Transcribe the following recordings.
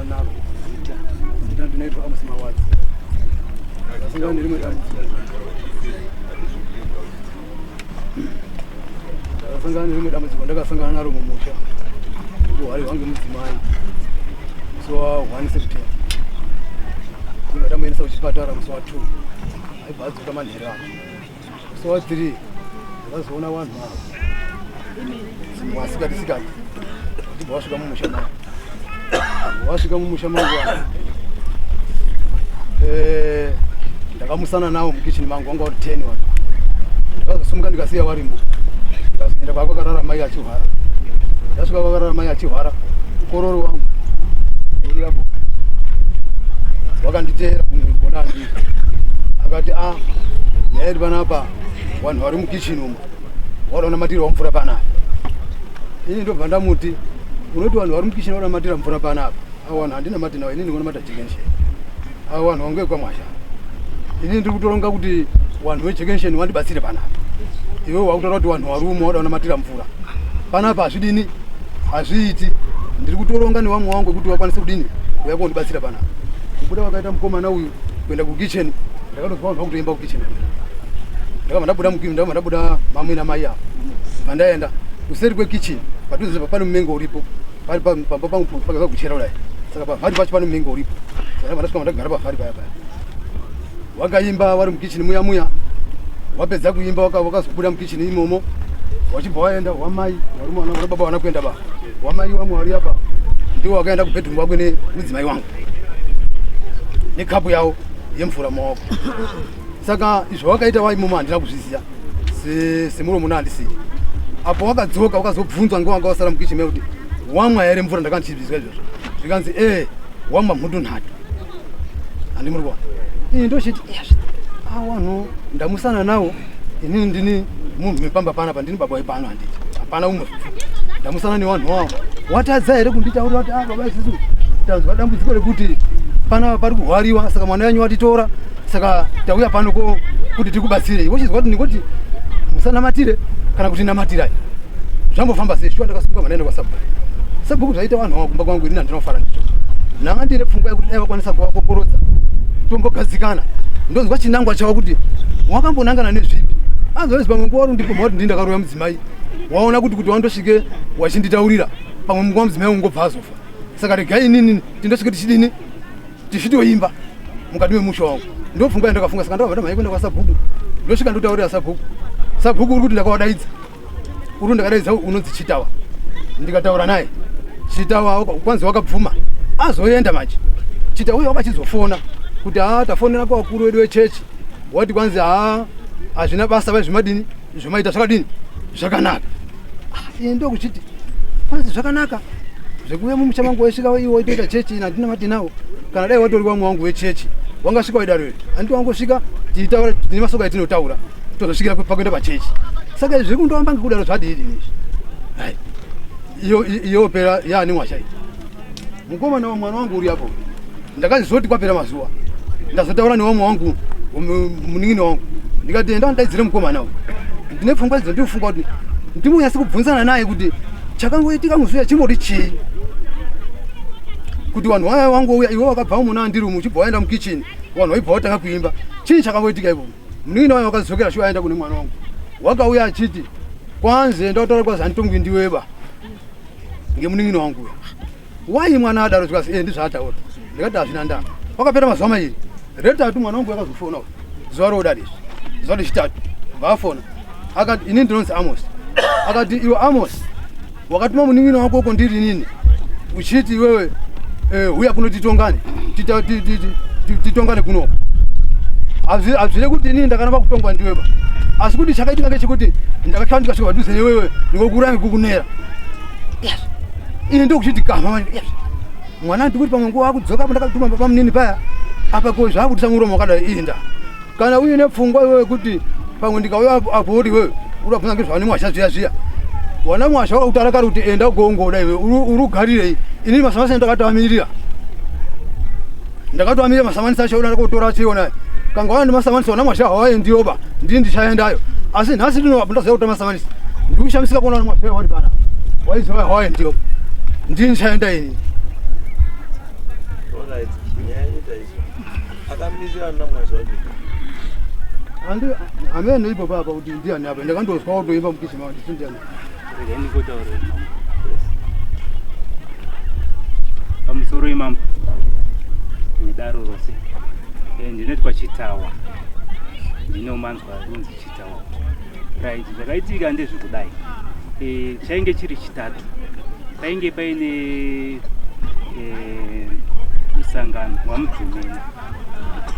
Ndakasangana naro zita zita ndinoitwa Amos Mawadzi. Ndakasangana nerimwe dambudziko. Ndakasangana nerimwe dambudziko ndakasangana naro mumusha. Kuhwari hwange mudzimai. Musi wa 1 September. Ndakamuendesa kuchipatara musi wa 2. Aibva adzoka manheru acho. Musi wa 3 ndakazoona vanhu ava masikati sikati vachibva vasvika mumusha mangu vasvika mumusha mangu ava eh, ndakamusana navo mukichini mangu wanga uri 10 vanhu ndakazosimuka ndikasiya varimo ndikazoenda kwakwakarara mai achihwara ndasvika kwakarara mai achihwara mukororo wangu uri apo wakanditeera kugona andii akati a ah, nyaya iri panapa vanhu vari mukichini umu wadaona matirwa mvura panapa ini ndobva ndamuti unoti vanhu vari mukichini vada matira mvura panapa avo vanhu handina mati nawo ini ndingoona jekenshen avo vanhu vangu vekwamwasha ini ndiri kutoronga kuti vanhu vejekensheni vandibatsire panapa iwe wakutaura kuti vanhu vari umo wadaona matira mvura panapa hazvidini hazviiti ndiri kutoronga nevamwe wangu ekuti vakwanise kudini kuuya kondibatsira panapa kubuda vakaita mukomana uyu kuenda kukicheni ndakatozwa vanhu vakutoimba kukicheni ndakabva ndabuda mukicheni ndakabva ndabuda mamwe namai avo bva ndaenda kuseri kwekicheni padhuze pane mumengo uripo pari pamba pangu pakaza kuchera kudai saka pavhari pacho pane mumengo uripo saka ndakabva ndasvika ndagara pavhari paya paya wakaimba wari mukicheni muya muya wapedza kuimba wakazobuda mukicheni imomo wachibva waenda wamai varume vana baba vana kuenda ba wamai wamwe wari apa ndiwo wakaenda kubedroom kwakwe nemudzimai wangu nekapu yavo yemvura maoko saka izvo wakaita waimomo handina kuzviziva semuromo naandisiri apo wakadzoka wakazobvunzwa ngewanga wasara mukicheni kuti wamwa here mvura ndakanga ndichizvizwa izvozvo zvikanzi ee wamwa mhutu nhatu handi muri kuona ini ndochiti awanhu ndamusana nawo inini ndini munhu wepamba panapa ndini baba wepano handiti hapana umwe ndamusana newanhu wawo watadza here kunditaurira kuti ah baba isusu tanzwa dambudziko rekuti panapa pari kuhwariwa saka mwana wenyu watitora saka tauya pano ko kuti tikubatsirei wochizwa kuti ndingoti musanamatire kana kuti namatirai zvambofamba sei shuwa ndakasimuka manaenda kwasabhuku sabhuku zvaita vanhu ava kumba kwangu ini handinofara ndicho ndanga ndine pfungwa yekuti dai vakwanisa kuvakokorodza tombogadzikana ndonzwa chinangwa chavo kuti wakambonangana nezvipi anzwa pamwe nguva uri ndipomha kuti ndii ndakaroya mudzimai waona kuti kuti wandosvike wachinditaurira pamwe munguva mudzimai ungobva azofa saka regai inini tindosvike tichidini tichitoimba mukati memusha wangu ndopfungwa yandakafunga saka ndakabva ndamhanya kuenda kwasabhuku ndosvika ndotaurira sabhuku sabhuku uri kuti ndakawadaidza uri ndakadaidza unonzi chitawa ndikataura naye chitawa kwanzi wakabvuma azoenda manje chitawa uyo wakachizofona kuti haa tafonera kwavakuru vedu vechechi wati kwanzi haa hazvina basa vai zvimadini zvomaita zvakadini zvakanaka ah, iye ndokuchiti kwanzi zvakanaka zvekuuya mumusha mangu waisvika iwo waitoita chechi ini handina matinawo kana dai watori wamwe wangu wechechi wangasvika waidaro here handiti wangosvika tiitaura tine masoko atinotaura tozosvikira pakuenda pachechi saka izvi zviri kundoamba ngekudaro zvadii dini izvi hai iyo iyo pera yaani mwasha iyi mukomana wa mwana wangu uri apo ndakazoti kwapera mazuva ndazotaura newamwe wangu munin'ina wangu ndikati enda ndidaidzire mukomana uyu ndine pfungwa idzo ndinofunga kuti ndimunyasi kubvunzana naye kuti chakangoitika musi uya chimbori chii kuti vanhu vaya wangouya iwe wakabva muna andiri umu uchibva waenda mukichini vanhu vaibva watanga kuimba chii chakangoitika ipopo munin'ina wayo wakadzokera shuwa aenda kune mwana wangu wakauya achiti kwanzi enda utaura kwazi handitongwi ndiweba ngemunin'ina wangu uya wai mwana adaro zvikasi eh ndizvaataura ndikati hazvina ndaa kwakapera mazuva mairi retatu mwana wangu yakazofona zuva roda izvi zuva rechitatu vaafona akati ini ndinonzi amos akati iwe amos wakatuma munin'ina wako uko ndiri inini uchiti iwewe eh, huya kuno titongane titongane kunoko hazvire kuti inini ndakaramba kutongwa ndiwe ba asi kuti chakaitika ngechekuti ndakatya ndikasvika padhuze newewe ndikokuraya ngekukunera yes ini ndokuchiti kama manje yes mwana ndikuti pamwe nguva akudzoka apo ndakatuma baba munini paya apa ko zvakutisa muromo wakadai inda kana uine pfungwa iwewe kuti pamwe ndikauya apo uri iwewe uri wabvunza ngezvaane mwasha zviya zviya wana mwasha wakakutaura kare kuti enda ugoongoda iwe uri ugarirei inini masamanisa ndakatoamirira ndakatoamirira masamanisa acho ndakotora chiona kanga wana masamanisa wana mwasha hawaendiyoba ndini ndichaendayo asi nhasi ndino apo ndaziva kuti masamanisa ndikushamisika kuona wana mwasha wari pana waiziva hawaendiyo ndini ndichaenda ini. Alright, nyaya inoita izvo. Akamirira namwazha wacho. Andi amene ipo papa kuti ndiani apa ndakandozwa kutoimba mukichini mavo ndisi ndiani. Regai ndingotaura mambo. Pamusoro imambo nedaro rose. Eh, ndinoitwa Chitawa. Ndine umanzwa runzi Chitawa. Right, zvakaitika ndezvekudai. Eh, chainge chiri chitatu. Painge paine eh, musangano wamudzimena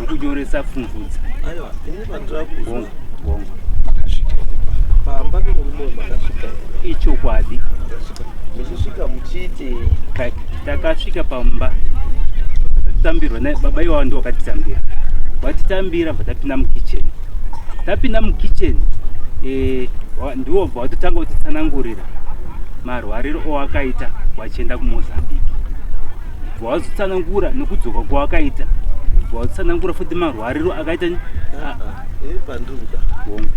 wokunyoresa pfumvudza. Aiwa, ini pandira kuzwa. Hongu, hongu. Pamba pemurume uyu makasvika here? Ichokwadi. Makasvika. Muchisvika muchiitei? Takasvika pamba tatambirwa baba iwawa ndiwo wakatitambira. Watitambira bva tapinda mukicheni. Tapinda mukicheni eh, ndiwo bva watotanga kutitsanangurira marwariro owakaita wachienda kuMozambique. Bva wazotsanangura nekudzoka kwawakaita. Bva wazotsanangura futi marwariro akaita Ah, ah, ini pandiri kuda. Hongu.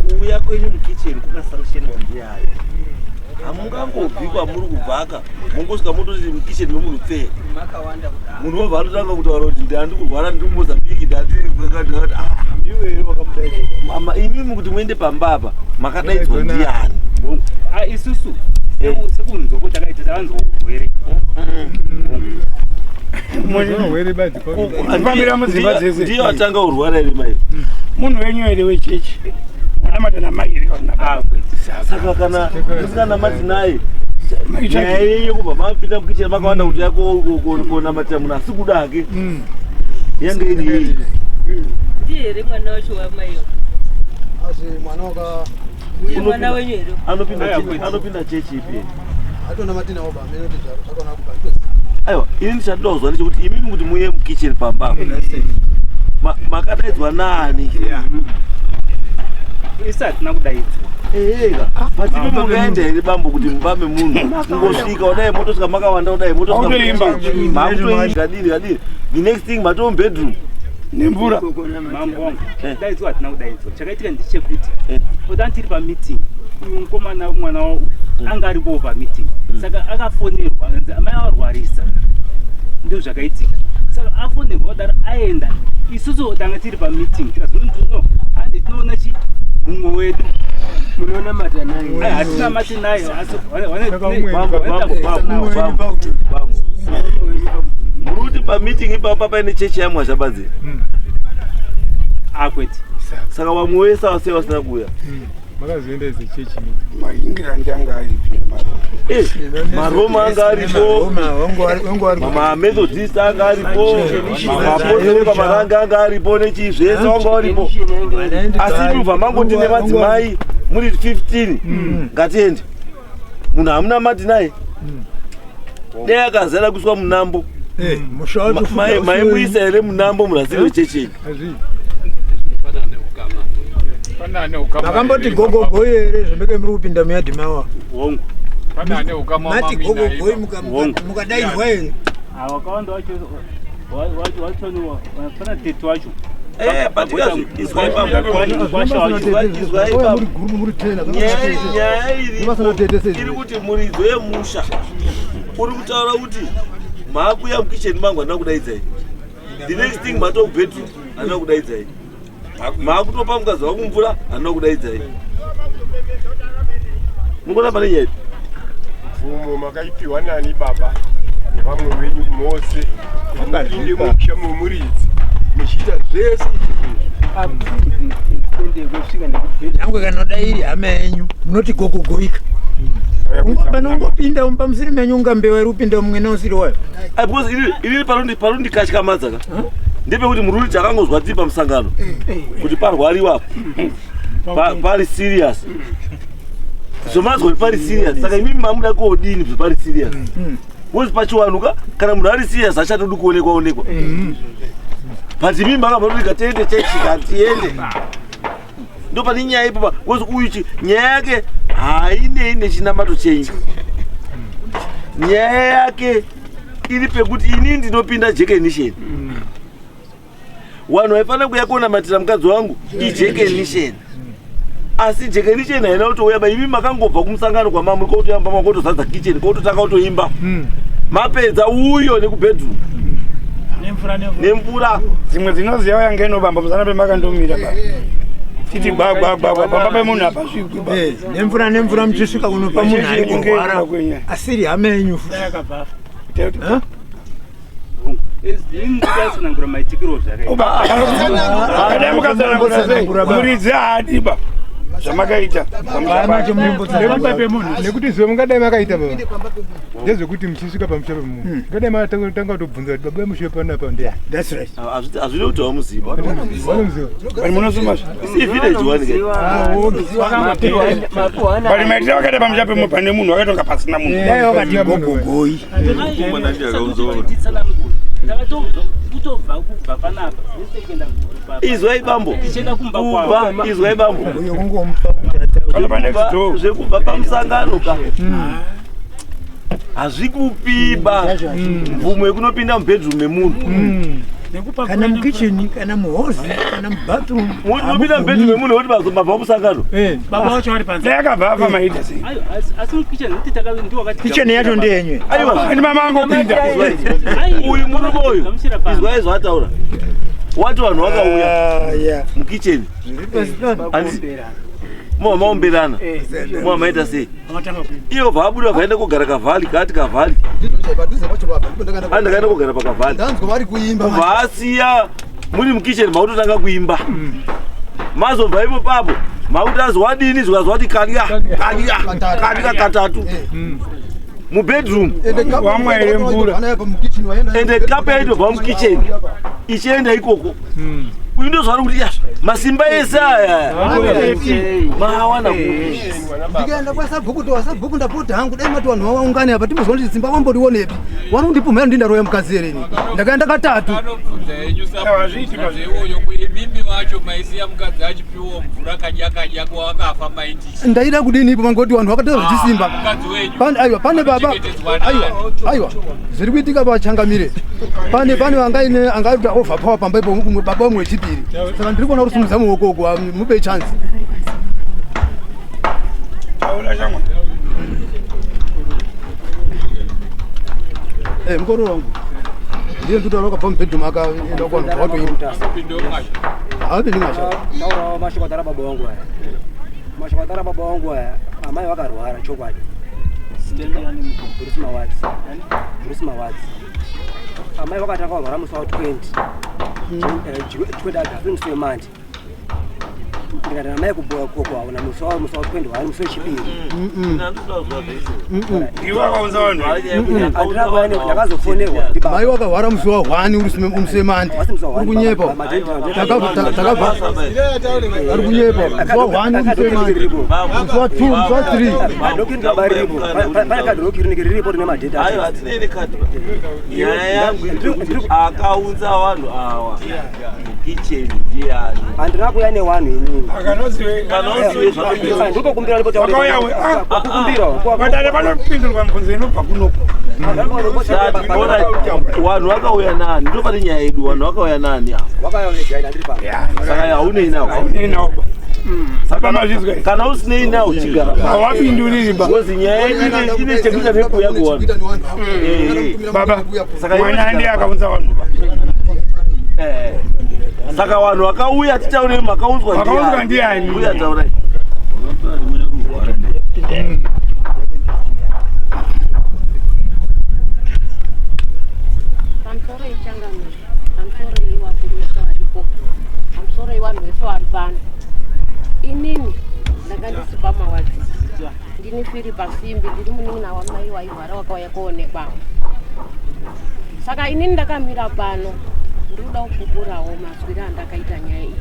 Kuuya kwenyu mukicheni kukasanctionwa ndiani? Hamungangobvi kwamuri kubvaka mongosvika mototi mukicheni memunhu pfee. Munhu wobva atotanga kutaura kuti ndandi kurwara ndiri kuMozambique ndandi ah. Imimi kuti muende pamba apa makadaidzwa ndiani? Ah, isusu sekunzwa kuti takaita tavanzwa urwere. Kufambira mudzimba dzese. Ndiyo atanga urwara here mai? Munhu wenyu here wechechi? Munamata namai here kana Ah, kwete. Saka kana musinganamati naye nyaya yenyu kubva mapinda mukicheni makawanda kuti yako konamatira munhu asi kuda hake yange iri yei? Ndiye here mwana wacho wamaiyo? Asi mwana waka Ndiye mwana wenyu here? Anopinda anopinda chechi ipi? Atona matina oba amene kuti zvakona kubva. Aiwa, ini ndichatoda kuzwa ndechekuti imimi kuti muuye mukicheni pamba apa makadaidzwa nani? Isu hatina kudaidzwa. Eheka, but imi mungaenda here bambo kuti mumba memunhu kungosvika kudai motosvika makawanda kudai motosvika makutoimba kadini kadini the next thing matoo mubedroom nemvura Mambo wangu, kudaidzwa hatina kudaidzwa. Chakaitika ndechekuti potanga tiri pameeting, uyu mukomana mwana wa uyu anga aripowo pameeting. Saka akafonerwa anzi amai arwarisa. Ndizvo zvakaitika. Saka afonerwa kudaro aenda. Isusu tanga tiri pameeting tikazoti no, handi tinoona chi mumwe wedu. Munonamata naye. Ai, hatinamati naye asi Saka umwe Bambo, bambo, bambo, bambo, bambo. Muri kuti pameeting ipapa paine chechi yaMwazhabadzi? Akwete. Saka vamwe vese ava sei vasina kuuya? Makazoenda chechi. Maingirandi anga aripi? Eh, maroma anga aripo, mamethodist anga aripo, maapostori pamaranga anga aripo, nechii zvese wanga waripo. Asi kubva mangoti nemadzimai muri 15 ngatiende. Munhu hamuna mati naye. Dai akazara kuiswa munambo. Maimuisa here munambo munhu asiri wechechi? Makamboti gogogoi here zvemeke muri kupinda muyadhi mawa? Hongu. Mati gogogoi mukadaidzwa here? Wakawanda wacho wacho pana tete wacho. Eh, but izwai bambo. Izwai bambo. Muri group muri tena. Nyaya iri kuti muridzo yemusha uri kutaura kuti maakuya mukicheni mangu handina kudaidzai. The next thing matoo kubedroom handina kudaidzai. Maakutopa mukadzi wangu mvura handina kudaidzai. Munoona pane nyaya? Mvumo makaipiwa nani baba nevamwe venyu mose kuti mupinde mumusha memuridzi muchiita zvese izvi? Nyangwe kana iri hama yenyu munoti gogogoika. Panongopinda pamusiri menyu ungambewa iri kupinda mumwe neusiri wayo. Ai, because ini panondikatyamadza ka ndepekuti mururi takangozwa tiri pamusangano kuti parwariwa apa pari serious. Zvomazwa kuti pari serious, saka imimi mamuda kodini kuti pari serious? Because pachiwanhu ka kana munhu ari serious achatodi kuonekwa onekwa. But imimi makabva kuti ngatiende chechi ngatiende. Ndo pane nyaya ipopa because uyu nyaya yake hainei nechinamato chenyu. Nyaya yake iri pekuti inini ndinopinda jekenisheni. Vanhu vaifanira kuuya konamatira mukadzi wangu ijekenisheni. Asi jekenisheni haina kutouya ba imi makangobva kumusangano kwamamuri kotoyamba makotozadza kitchen kototanga kutoimba. Mapedza uyo nekubedroom. Nemvura. Dzimwe dzinoziva yange inobamba musana pemakandomira ba. Titi gwagwagwagwa pamba pemunhu hapasvikwi ba. Eh, nemvura nemvura muchisvika kunopa munhu ari kurwara asiri hama yenyu futi. Eh? Ini ndikatsanangura maitikiro zvakaita. Kadai mukatsanangura sei? Muridzi haadi ba. Zvamakaita. Nekuti zuva mungadai makaita baba ndezvekuti muchisvika pamusha pemunhu ngadai matanga kutobvunza kuti baba vemusha panapa ndiani. That's right. Hazvidi kuti vamuziva. Vanomuziva. Bali munosuma. Ivillage one ke. Bali maitira vakaita pamusha pemunhu pane munhu vakatonga pasina munhu. Dai wakati gogogoi. Kutobva kubva panapa kuenda Izwai bambo. Tichienda kumba kwavo. Kubva, izwai bambo. Uyo kungomupa kuti ataure. Kana pa next door. Zvekubva pamusangano ka. Hazvikupiba mvumo yekunopinda mubedroom memunhu. Kana mukicheni, kana muhozi, kana mubathroom. Munopinda mubedroom memunhu wekuti mabva musangano. Baba vacho vari panze. Dai akabva afa maita sei? Ayo, asi mukicheni nekuti ndiwakati Kicheni yacho ndeyenyu. Aiwa. Ani mama angopinda. Uyu murume uyu. Izwai zvaataura. Wati vanhu vakauya Ah, yeah. mukicheni. Zviri pasi pano. Handisi mova maomberana. Mova maita sei? Iyo bva abuda vaenda kogara kavhali kaati kavhali. Padhuze pacho baba ndipo ndakaenda. Ani ndakaenda kogara pakavhali. Ndanzwa vari kuimba. Kubva asiya muri mukicheni makutotanga kuimba. Mazobva ipo papo makuti azwadini zvikazwa kuti kadya kadya kadya katatu mubedroom. Wamwa here mvura? Ende kapu yaitobva mukicheni ichienda ikoko. Uyu ndozvaari kuti yasha masimba ese aya maawana kupi. Ndikaenda kwasabhuku to wasabhuku ndapota hangu dai mati vanhu vaungane apa timbozwa kuti simba wamborionepi wanondipumhera ndindaroya mukadzi here ini ndakaenda katatu. Anobvunza henyu Hazviiti pa- sabhuku imimi vacho maisiya mukadzi achipiwa mvura kadya kadya kwawakafa maitisi. Ndaida kudini ipo mangoti vanhu vakatera zvichisimba. Mukadzi wenyu Pane aiwa pane baba Anochengetedzwa nani? aiwa aiwa zviri kuitika pachangamire pane pane angaine angaita overpower pamba ipo umwe baba umwe wechipiri saka ndiri kuona kuti muoko uko mupe chance. Taura shamwa. Eh, mukoro wangu ndiye ndikutaura wakabva mubhedroom akaenda kuvanhu vatoimba. Pinda mwasha. Haapindi mwasha. Taurawo mashoko atara baba wangu aya. Mashoko atara baba wangu aya, amai vakarwara chokwadi. Bruce Mawadzi. Bruce Mawadzi. Amai vakatanga kurwara musi wa 20. 20 August musi wemandi. Ndikati amai kuhauna musi wa 21 musi wechipiri. Ndiwe akaunza vanhu. Handina kuya ndakazofonerwa ndibaba. Mai wakahwara musi wa 1 uri musi wemandi. Uri kunyepa. Takabva ari kunyepa. Musi wa 1 uri musi wemandi. Musi wa 2, musi wa 3. Kadhoki riripo. Pane kadhoki riripo rine madheta. Aiwa, hatinei nekadhi. Nyaya yangu iri kuti akaunza vanhu ava mukicheni ndiani? Handina kuya newanhu inini. Akanoziwe. Kana usiwe zvakapinda. Ndikokumbira Wakauya we. Ah, kukumbira. Badare panopindurwa mubvunzo inobva kunoko. Vanhu vakauya nani? Ndo pane nyaya yedu, vanhu vakauya nani ava? Wakauya vega ndiri pano. Saka haunei nawo. Haunei nawo. Saka mazvizwa. Kana usinei nawo chigara. Hawapinduriri ba. Ngozi nyaya yedu ine chekuita nekuuya kuvanhu. Baba, Saka iwe mwana chigara. ndiye akaunza vanhu ba. Saka vanhu vakauya titaurei makaunzwa Vakaunzwa ndiani? Uya taurai. Pamusoro ichangamire, pamusoro iwakuru wese varipo, pamusoro iwanhu wese vari pano. Inini ndanga ndisipa mawadzi, ndini Firipa Simbi, ndiri munin'ina wamai wairwara wakauya koonekwawo. Saka inini ndakamira pano ndinoda kupupurawo mazwiro andakaita nyaya iyi.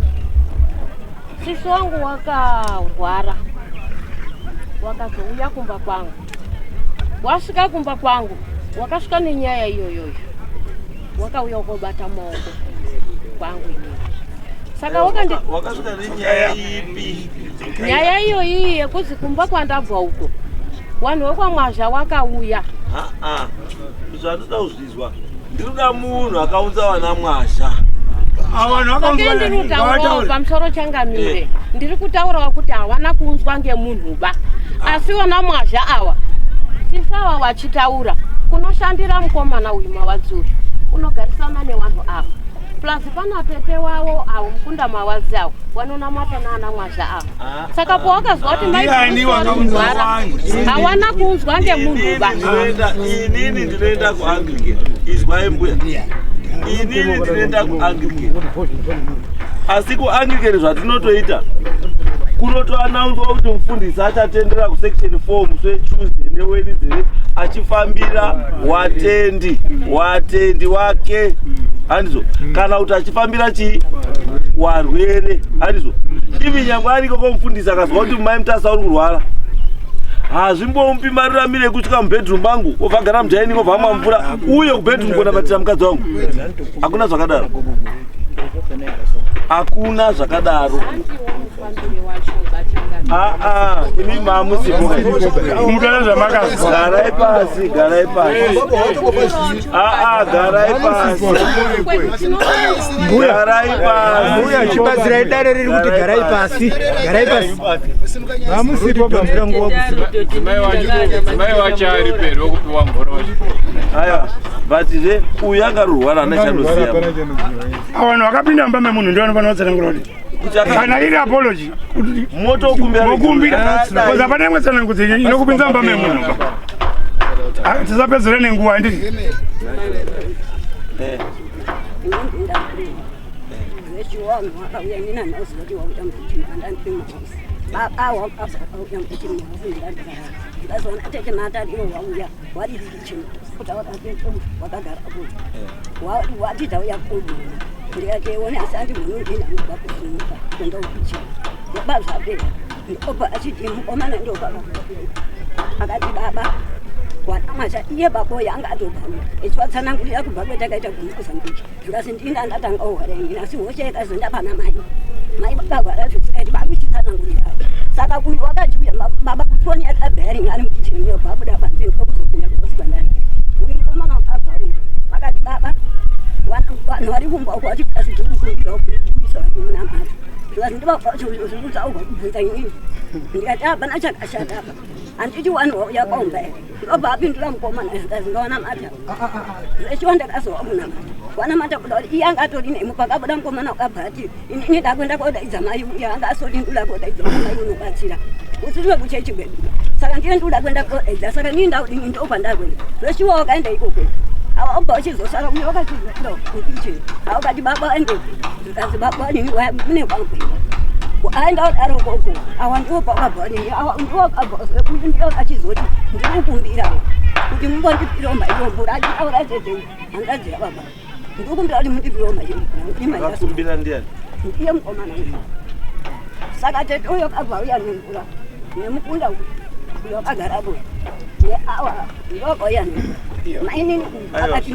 Sisi wangu wakarwara, wakazouya kumba kwangu. Wasvika kumba kwangu, wakasvika nenyaya iyoyoyo, wakauya wakobata maoko kwangu inini. Saka wakandi Wakasvika nenyaya ipi? Nyaya iyoyi yekuzi kumba kwandabva uko vanhu vekwamwazha wakauya. Aa, zvandinoda kuzvizwa, ndinoda munhu akaunza vana mwazha. Saka ndiri kutaurawo pamusoro changamire, ndiri kutaurawo kuti hawana kuunzwa ngemunhu ba, asi vana mwazha awa tisawa vachitaura kunoshandira mukomana uyu mawadzi uyu. Unogarisana newanhu ava. Plus pana tete wawo avo mukunda mawadzi avo wanonamata naana mwazha avo. Saka pawakazwa kuti mai Ndiani Bruce vari wakaunza kurwara, wanhu? hawana kuunzwa ngemunhu ba. Inini ndinoenda kuAnglican. Izwai mbuya, inini ndinoenda kuAnglican, asi kuAnglican zvatinotoita kunotoanaunzwa kuti mufundisi achatendera kusection 4 musi weTuesday neWednesday achifambira watendi wake, handizvo? Kana kuti achifambira chii, warwere, handizvo? Ivi nyangwe ariko komufundisi akazwa kuti mai Mutasa uri kurwara, hazvimbomupi maruramiro ekusvika mubedroom mangu, obva agara mudining, obva amwa mvura, uye kubedroom kunamatira mukadzi wangu. Hakuna zvakadaro, hakuna zvakadaro. Handiwo mufambire wacho bachangamire. Aa, imi mamusipo. Mutaura zvamakazwa. Garai pasi, garai pasi. Aa, garai pasi, garai pasi. Mbuya, chibatsirai dare riri kuti garai pasi, garai pasi. Vamusipo bambura nguva kusipo. Mudzimai wacho ari pedo kupiwa mvura wacho. Aiwa, but zve uyu angarurwara ana chanoziya. Vanhu vakapinda mumba memunhu ndio vanofanira kutsanangura kuti kana iri apology Motokumbira. Mokumbira, because hapana imwe tsanangudzo inokupinza mumba memunhu. Ah, tisapedzere nenguva, handiti? Zvechiwanhu wakauya, inini handauziva kuti wauya mukichini andandiri muhouse. Baba wakabva auya mukichini, muhouse ndandagara. Ndikazoona tete matariwo wauya wari kichini kuti wakagara po wati tauya kumuna. Ndikati one, asi andi munhu ndini anobva kusimuka kuenda kukichini. Ndoba zvapera, ndobva achiti mukomana ndobva akati baba wanamasha iye baba yanga atobvamo echivatsanangurira kubva kwetakaita kuMozambique. Zvikasi ndinga ndatanga uhwara inini, asi hosha yakazoenda pana mai, mai vakagwara zvisikaiti vakuchitsanangurira. Saka uyu wakati uya baba kufoni yakabhering ari mukichini, yobva abuda panze, ndokuzopinda kuhospitali. Uyu mukomana wakabva uyu vakati baba, vanhu vari kumba uko vati asi tiri kukumbira kuisa munamato. Zvikasi ndivakuzvikutsauka kubvunza inini. Ndikati hapana chakashata apa, handiti wanhu wauya paumba here? Ndobva apindura mukomana, zvikasi ndawanamata zvechiwa, ndakazova kunamata wanamata kuda kuti iye anga atori nemo. Pakabuda mukomana wakabva ati inini ndakuenda kodaidza mai uya anga asori, ndoda kodaidza mai unobatsira usiriwe kuchechi kwedu, saka ndiye ndoda kuenda kodaidza, saka nii ndaudini ndopandakuenda. Zveshuwa wakaenda ikoko, awa obva uchizosara uye wakachizoenda kukicheni, awakati baba ende. Zvikanzi baba nini mune kwangu aenda kudaro koko, awa ndiwo pakabva nini, awa ndiwo akabva uyu ndiwo achizoti ndinokumbira kuti mumbondipirawo maiyo mvura. Achitaura tete hanzvadzi yababa, ndikumbira kuti mundipirawo maiyo mvura. Akakumbira ndiani? Ndiye mukomana uyu. Saka tete uyo akabva uya nemvura nemukunda uyo akagarapo neawa ndokauya nemvura mainini akati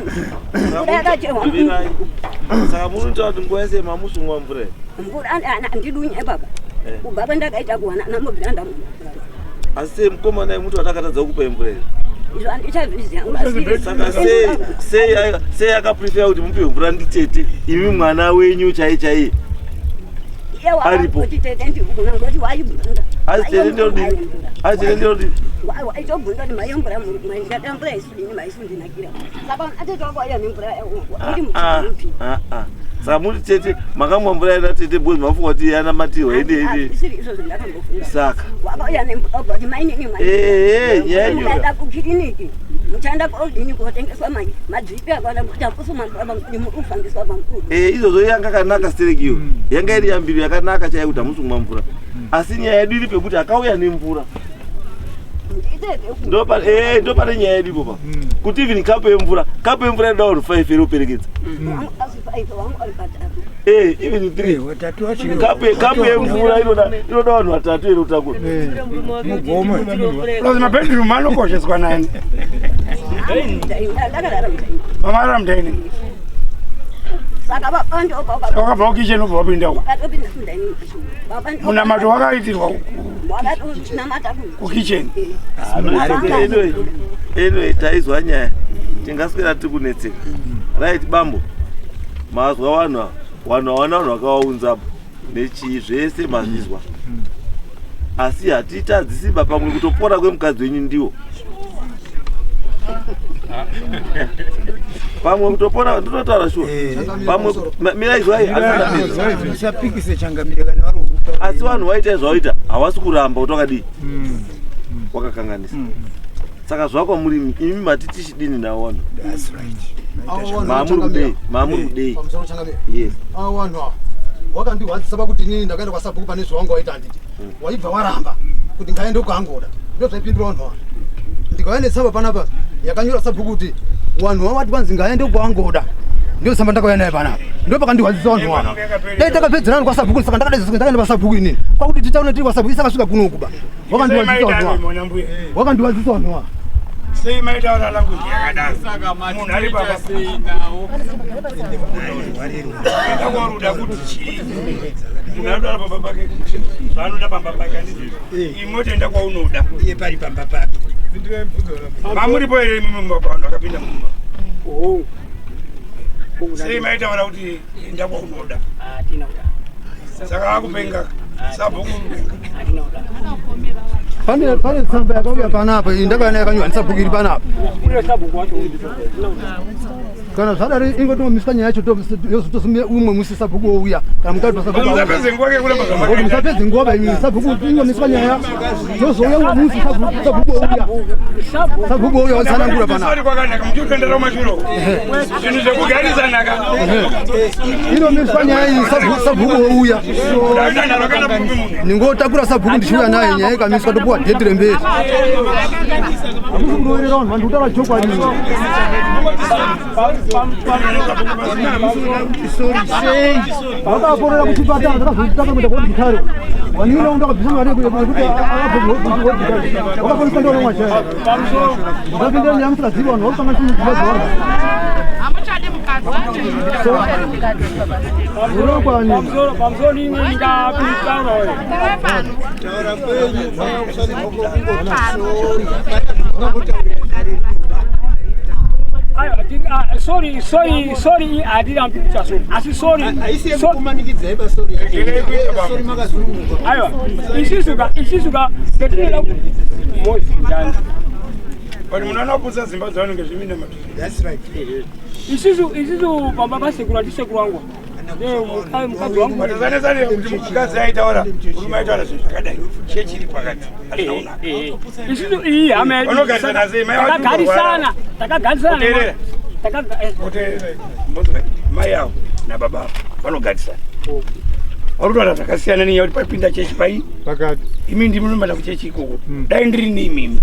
mvura yakacherwa. Saka munotaura kuti nguva yese mamusumwa mvura here? Mvura handidunye baba, kubva kwandakaita kuwana nambobvira ndamwa. Asi sei mukomana yemuti watakatadza kukupa mvura here? Izvo handichazviziva. Saka sei akaprefer kuti mupiwe mvura nditete, imi mwana wenyu chai chaiye aripo? Kuti tete ndikugona ngoti waibvunza. Asi tete ndinodini? Asi tete ndinodini? Waitobvunza kuti maiyo mvura ndikada mvura isudini maisundinakira, saka atete wakauya nemvura iri muchimupi. Ah, ah. Saka muri tete makamwa mvura yana tete because mafunga kuti yanamatirwa ide ide? Isiri izvozvo ndakambofunga. Saka wakauya nemvura kuti mainini. Eh, nyanyo. Muchaenda kukiriniki, muchaenda kodini kotengeswa madripi akawanda kuti akusuma mvura pamukuru muri kufambiswa pamukuru. Eh, izvozvo yanga kanaka stereki yanga iri yambiro yakanaka chaiyo kuti hamusi kumwa mvura, asi nyaya yedu iri pekuti akauya nemvura. Nditete. Ndopane nyaya yedu ipopa, kuti even kapu yemvura inoda vanhu 5 here uperekedza? Wangu asi 5, wangu ari patatu. Even 3. Watatu wacho. Kapu yemvura inoda vanhu vatatu here utakura? Mugome. Plus mabedroom anokosheswa nani? Ndakarara mudining. Mamarara mudining. Saka baba ndopa Wakabva kukicheni ubva wapinda uko? Wakatopinda mudining baba. Munamato wakaitirwa Wakatonamata. Kukicheni? Anyway, taizwa nyaya, tingaswera tiri kunetseka. Right, bambo, mazwa vanhu ava, vanhu hawana vanhu vakavaunzapo nechii, zvese mazvizwa, asi hatitadzisiba pamwe kutopora kwemukadzi wenyu ndiwo. Pamwe kutopona ndinotaura shuwa. Pamwe mirai zwai Usapikise changamire kana vari Asi vanhu waita zvawaita hawasi kuramba kuti wakadii? Wakakanganisa. Saka zvakwa muri imi mati tichidini nawo vanhu? That's right. Maamuri kudei? Maamuri kudei? Pamusoro changamire. Yes. Avo vanhu ava wakandirwadzisa pakuti inini ndakaenda kwasabhuku pane zvawanga waita handiti waibva waramba kuti ngaende kuangoda ndo zvaipindura vanhu ava. Ndikauya netsamba panapa yakanyora sabhuku kuti vanhu vava vati kwanzi ngaende kuangoda, ndio tsamba ndakauya nayo panapa, ndo pakandirwadzisa vanhu ava. Dai takapedzerana kwasabhuku, saka ndakadaidza ndakaenda kwasabhuku inini kwakuti titaure tiri kwasabhuku, isakasvika kuno kuba wakandirwadzisa vanhu ava, wakandirwadzisa vanhu ava. Sei maitaura language yakadaro? Munhu ari papa enda kwaruda kuti chii? Munhu ari kutaura pamba pake zvaanoda pamba pake, handizvo? Imwe otoenda kwaunoda iye pari pamba pake. Mamuripo here imimi mumba vanhu vakapinda mumba? Sei maitaura kuti enda kwaunoda? Saka akupenga sabhuku kupenga. Pane tsamba yakauya panapa iyi ndakauya nayo yakanyorwa nesabhuku iri panapa. Kana zvadaro ingotomiswa nyaya yacho, yozotosumira umwe musi sabhuku wouya kana mukati pasabhuku. Musapedze nguva kekuramba zvamakaita. Musapedze nguva ba sabhuku, ingomiswa nyaya yozouya umwe musi sabhuku wouya, sabhuku wouya watsanangura panapa. Sorry, kwakanaka muchikuendera kumashure uko. Zvinhu zvekugarisanaka. Inomiswa nyaya iyi, sabhuku wouya. Ndaita nharo kana kupi munhu. Ningotakura sabhuku ndichiuya naye, nyaya ikamiswa, topuwa dheti remberi. Hamusi kuroverera vanhu, vanhu kutaura chokwadi. Vakaporera kuchipatara, takazotanga kuenda kuhospitari. Wanina undu akabvisa mari yekuti abve kuhospitari, wakaponeswa ndiona mwachaya. Ndapindira nyaya musikazivi, vanhu varikutanga chimudzimba dzevanhu. Hamuchadi mukadzi. Urokwani. Pamusoro imwe ndingapitaura. Taura kwenyu. Aiwa, sorry, sorry, sorry, handirambi kuita sorry, asi sorry Haisi yekukumanikidzai pasori, sorry makazunguka. Aiwa, isusu ka petinoda mozi ndani. Vanhu munoona dzimba dzavanenge zvimine matu. That's right. Isusu pamba pasekuru atisekuru wangu mukadzi wangu. Vasanetsane kuti mukadzi aitaura, murume aitaura zvinhu zvakadai, chechi iri pakati hazvina kunaka. Isusu iyi hama yedu. Vanogarisana sei? Mai vacho Takagarisana, takagarisana. Kuteerera. Kuteerera. Mai avo nababa avo vanogarisana, vari kutaura zvakasiyana nenyaya kuti papinda chechi pai pakati. Imi ndimi munomanda kuchechi ikoko. Dai ndiri neimimi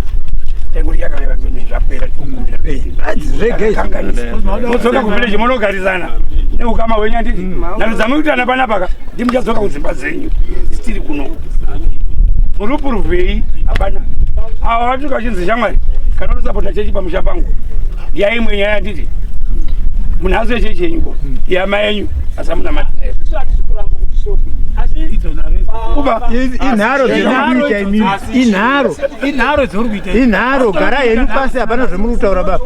taingoti yakareva mene zvapera. Zvega. Modzoka kuvillage monogarisana neukama hwenyu, handiti? Nharo dzamuitana panapaka ndimuchadzoka kudzimba dzenyu tiri kuno. Murupuruvhei hapana. Ava vatuka vachinzi shamwari kana unosapota chechi pamusha pangu yaimwe nyaya, handiti? Munhu azive chechi yenyuko yama yenyu asamunamati. Kuba Inharo dzemuri kuita imimi, inharo. Inharo dzemuri kuita. Inharo, gara henyu pasi, hapana zvemuri kutaura baba.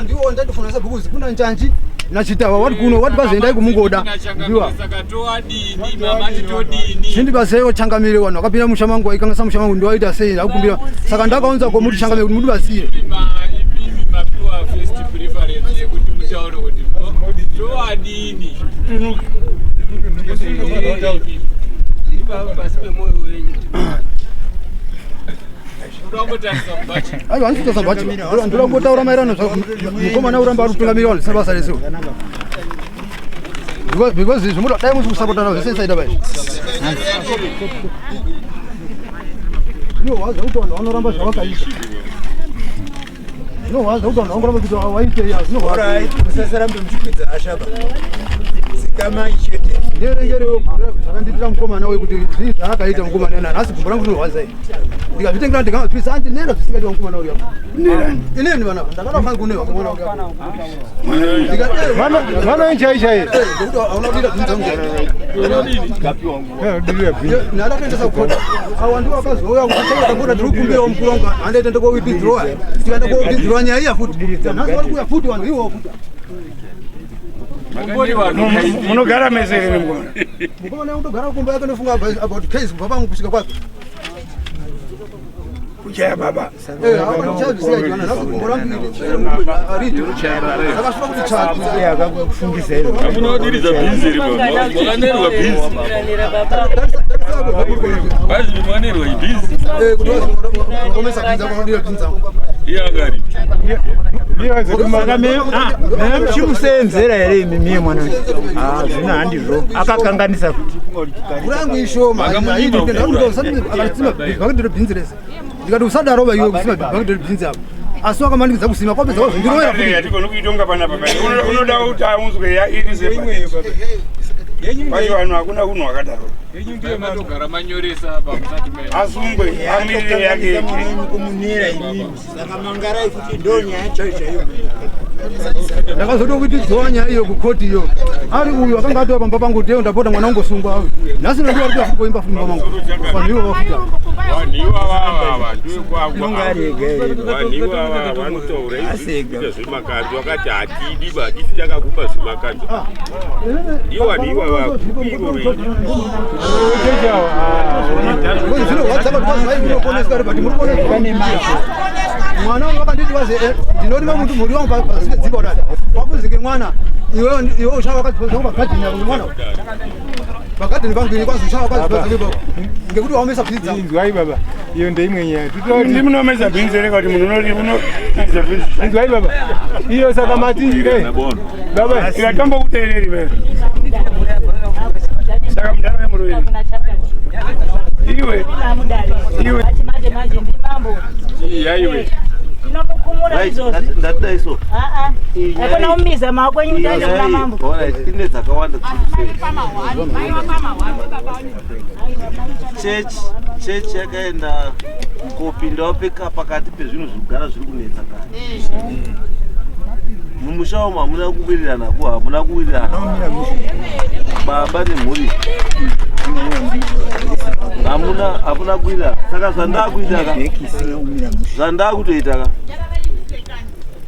Ndiwo ndandifuna sabhuku kuna njanji nachitawa wati kuno wati bazoendai kumungoda ndiwa. Saka toadini mamati todini? Chindibatseiwo changamire, vanhu vakapinda musha mangu vaikangasa musha mangu, ndiwaita sei? Ndakukumbira, saka ndakaunza komuti changamire kuti mudibatsire. Imimi mapiwa first preference yekuti mutaure kuti toadini. Pasi pemwoyo wenyu udangotarisa mubhachi. Aiwa, handisi kutarisa bhachi, ndoda kungotaura maererano mukomana uramba ari kutungamirira vanhu zvisina basa rese, because izvi muda dai musi kusapotana zvese saida bai. Zvinorwadza kuti vanhu vanoramba zvavakaita, zvinorwadza kuti vanhu vangoramba kuti waitei, zvinorwadza. Alright, musasarambe muchikwidza ashaba. Dzikamai chete. Nderengerewo zvakandiitira mukomana uyu, kuti zvii zvaakaita mukomana ena. Nhasi gumbo rangu rinorwadza iri, ndikazvitengera ndikamapisa andi nera zvisingaitwa mukomana uyu. Ineni vana ndakada fangu kunewa mukomana uyu. Mwana chai chai. Nekuti hauna kuita zvinhu dzangu. Ndakatoendesa kukota, awa ndiwo akazouya kuchengeta. Tiri kukumbirawo mukuru wangu, handaita ndokowithdrawa, tikaenda kowithdrawa nyaya iya futi. Nhasi vari kuuya futi vanhu ivowo futi. Munogara mese here nemukomana? Mukomana kutogara kumba yake, ndofunga about case kubva pangu kusvika kwake. Kuchaya baba. Amunodiridza bhinzi iri makanerwa bhinzi. Bazi makanerwa ibhinzi. Iye akari. Saka memuchimusenzera here imi miye mwana uyu? Ah, zvino handizvo akakanganisa futi. Mvura yangu ishoma bhaketi rebhinzi rese ndikati usadaro ba iwe kusima bhaketi rebhinzi apa asi wakamanikidza kusima kwapedza wazondirovera futi. Hatigoni kuitonga panapa pai. Unoda kuti aunzwe ya iri sepa. Pacho vanhu hakuna unhu hwakadaro. Yenyu ndiyo matogara manyoresa apa musati me. Asungwe amirire yake yeke. Kumunera imimi saka mangarai futi ndo nyaya chaiyo chaiyo. Ndakazoda kuti dzowa nyaya iyo kukoti iyo ari uyu akanga atova pamba pangu teo ndapota mwana ungosungwa uyu nhasi nondiwa ari kuya futi koimba futi mumba mangu vanhu ivo vafuta. Vanhu ivava Inonga ari ega here? Vanhu ivava vanotaura izvi zvemakanzo vakati hatidi hatisi takakupa zvemakanzo. Ndivo vanhu ivava Mwana wangu akanditi waze ndinorima muti mhuri wangu pasi pedzimba kudai wakuzinge mwana iwewe iwe uchava wakadzipedza pagadheni yako mwana pagadheni pangu ini kwazi uchava wakadzipedza ngekuti waomesa bhinzi dzangu. Inzwai baba, iyo ndeimwe nyaya. Ndi munomedza bhinzi here kuti munhu unoti unomedza bhinzi. Inzwai baba, iyo saka mati baba Ikatombokuteereri wewe. Saka mudhara wemurume. Iwe. Iwe. Manje manje ndimambo. Yaiwe. Tinomukumura izvozvi. Ndatidai so. Aa. Hakuna umiza maoko enyu mutaende kuna mambo. Alright, ine dzakawanda dziri Church, church yakaenda kopindawo peka pakati pezvinhu zvigara zviri kunetsa kare. Mumusha umu hamuna kuwirirana ko hamuna kuwirirana. Baba nemhuri. Hamuna hamuna kuwirirana. Saka zvandakuita ka. Zvandakutoita ka.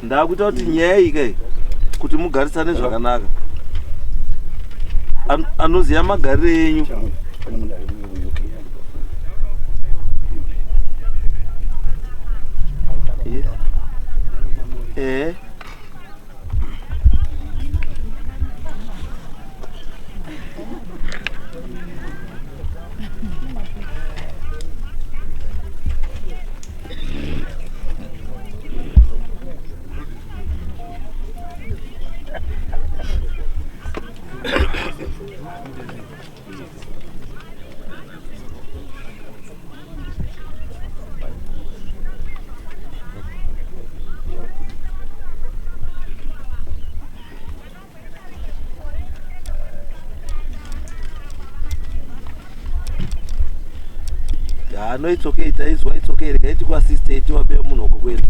Ndakuita kuti nyaya iyi kai kuti mugarisane zvakanaka. Anoziva magariro enyu. Eh. Ya, no it's okay, taizwa it's okay. Regai tikuasiste tiwape munhu wako kuenda.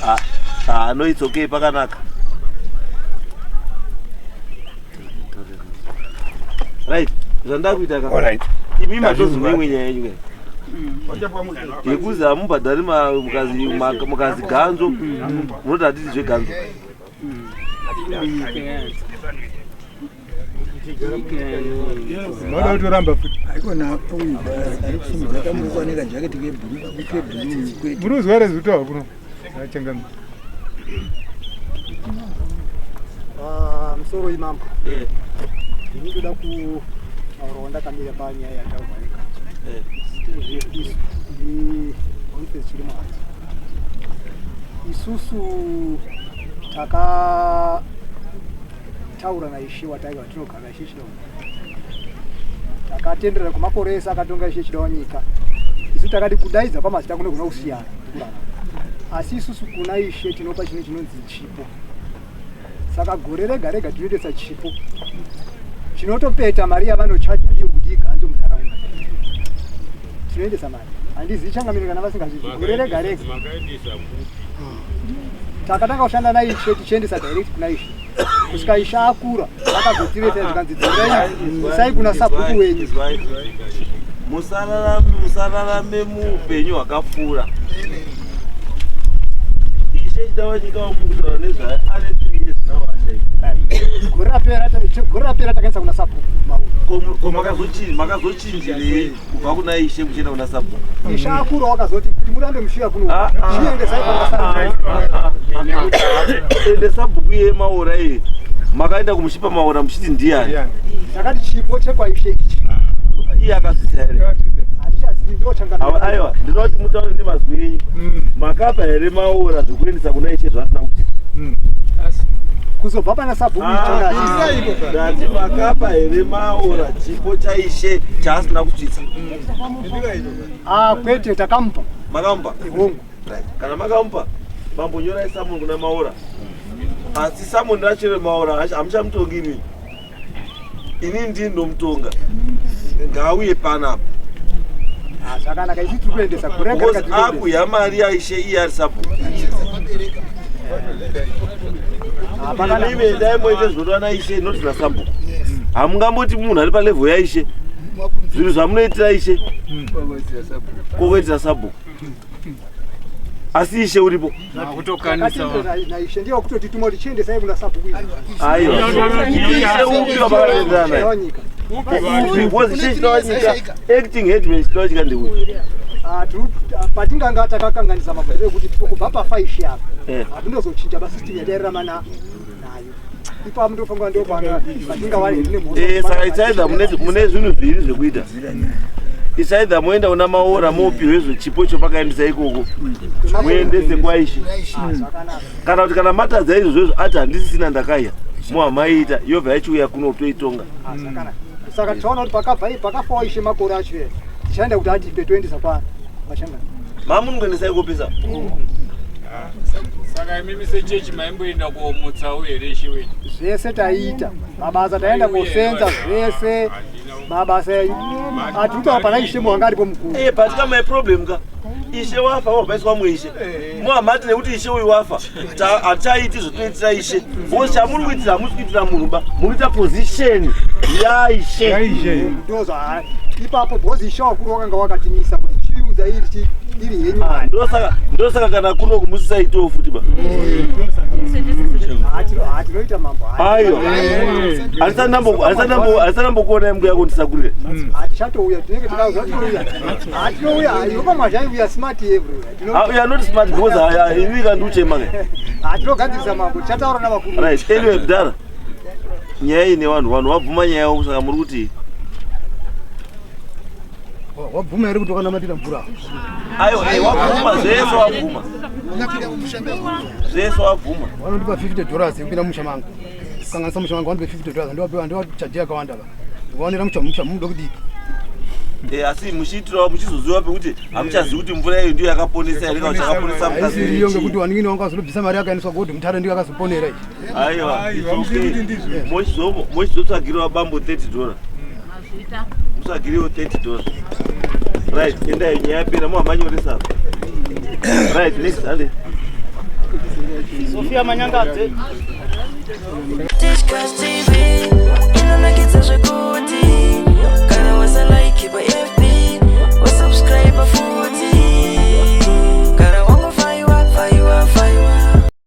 Ah, ah, no it's okay, pakanaka. Right, zvandakuita ka. Alright. Imi matozwa imwe nyaya yenyu kai. Yekuzi hamubhadhari mukazi ganzo, munoti hatiti zveganzo. Unoda kutoramba futi. Haikona uyu ari kusimudza kamuruka jaketi kebhuruu kwete. Muri kuzwa here zviri kuno? Achangamira. Ah, musoro imambo ndinotoda kutaurawo ndakamira panyaya yataurwa yekanzo ndi chiri muhanzi isusu takataura naishe wataiva tinogara ishe Chidawanyika takatenderera kwemakore ese akatonga ishe Chidawanyika isu takati kudaidza kwamazita kunogona kusiyana kurarama asi isusu kuna ishe tinopa chinhu chinonzi chipo saka gore rega rega tinoitesa chipo chinotopeta mari yavanochaja iyo kuti iganzo munharaunda tinoendesa mari handizivi changamiro kana vasingazvizi gore rega rega Makaendesa kupi? takatanga kushanda naishe tichiendesa direct kuna ishe kusvika ishe akura akazotireta zvikanzi dzorai isai kuna sabhuku wenyu Musararame muupenyu hwakapfuura. Ishe Chidawanyika wamukutaura nezvaye ane 3 years now ashaika. gore rapera takaendesa kuna sabhuku mauro Ko makazochinjirei kubva kuna ishe muchienda kuna sabhuku? Ishe akura wakazoti kuti murambe muchiuya kuno. Chiendesai Ende sabhuku iye maora iye makaenda kumuchipa maora muchiti ndiyani? Takati chipo chekwaishe ichi. Iye akazvisiya here? Handichazivi ndo changa. Aiwa, ndinoda kuti mutaure nemazwi enyu. Makapa here maora zvekuendesa kuna ishe zvaasina kuti? Kuzobva pana sabhuku Ndati makapa here maora chipo chaishe chaasina kusvitsa? Ah, kwete takamupa. Makamupa? Hongu. Kana makamupa, mambo nyorai samoni kuna maora. Asi samoni racho remaora hamuchamutongi imimi. Ini ndini ndomutonga. Ngauye panapa. Ah, zvakanaka isu tiri kuendesa gore Because akuya mari yaishe iye ari sabhuku. Imi endai moite zvinodiwa naishe not nasabhuku. Hamungamboti munhu ari palevel yaishe. Zvinhu zvamunoitira ishe kokuitira sabhuku. Asi ishe uripo. Naishe ndiye wakutotituma kuti chiendesai kuna sabhuku. Aiwa. Ishe upi wamakaenderana naye? Upi? Because ishe Chinowanyika acting headman Chinowanyika ndeuyu. Ah, patinganga takakanganisa mabvairo ekuti kubva pafa ishe apa hatindozochinja basystem yatairarama nayo ipapo ndofanira ndopana patingava tine mhosva. Saka it's either mune zvinhu zviviri zvekuita. It's either moenda kuna maora mopihwa izvo chipo chopakaendesa ikoko muendese kwaishe, kana kuti kana matadza izvozvo ati handisisina ndakaiya mohamaita yobva yachiuya kuno toitonga. Ah, zvakanaka. Saka tichaona kuti pakabva pakafawo ishe makore acho ere tichaenda kuti atipe toendesa kwa vachangana. Mamunongoendesa ikopesa. Saka imimi sechechi maimboenda komutsawo here ishe wedu? Zvese taiita mabasa, taenda kosenza zvese mabasa atiri pana ishe wanga aripo mukuru. But kama problem ka ishe wafa wabvaiswa muishe muhamati nekuti ishe uyu wafa hatichaiti zvotoitira ishe because chamuri kuitira hamusi kuitira munhu ba, muri kuita position yaishe. Ndozva ipapo because ishe wakuru wakanga wakatimisa kuti chiunza iri iri henyu. Ndosaka kana kuno kumusisaitewo futi ba. Tinoita mambo. Aiwa, handisati ndambokuonai mbuya kundisakurire. Hatichatouya, tinenge tikauza tinouya, hatinouya iwe pamwe hachaiuya smart everywhere. You are not smart because ini kandiuchema ke. Hatinogadzirisa mambo, tichataura navakuru. Right, anyway kudhara nyaya iyi nevanhu, vanhu vabvuma nyaya yavo, saka muri kuti Wabvuma here kuti wakanamatira mvura? Aiwa, wabvuma zvese, wabvuma zvese, wabvuma. Vanondipa $50 yekupinda mumusha mangu, kanganisa musha mangu, vandipe $50, ndiwapiwa ndiwachaji yakawanda va ndikaonera musha mudo kudiki. Asi muchiitirawo muchizoziva pekuti hamuchazivi kuti mvura iyo ndiyo yakaponesa here kana kuti chakaponesa mukadzi. Haisiriyo ngekuti wanin'ini wangu azonobvisa mari yakaendeswa godhi mutare, ndiyo akazoponera ichi. Aiwa, it's okay. Mochizotsvagirawo bambo $30, mutsvagirewo $30. Right, endai, nyaya yapera, muhamanyoresa. Right, next, hande. Sofia Manyangadze. Tichkach TV inonakidza.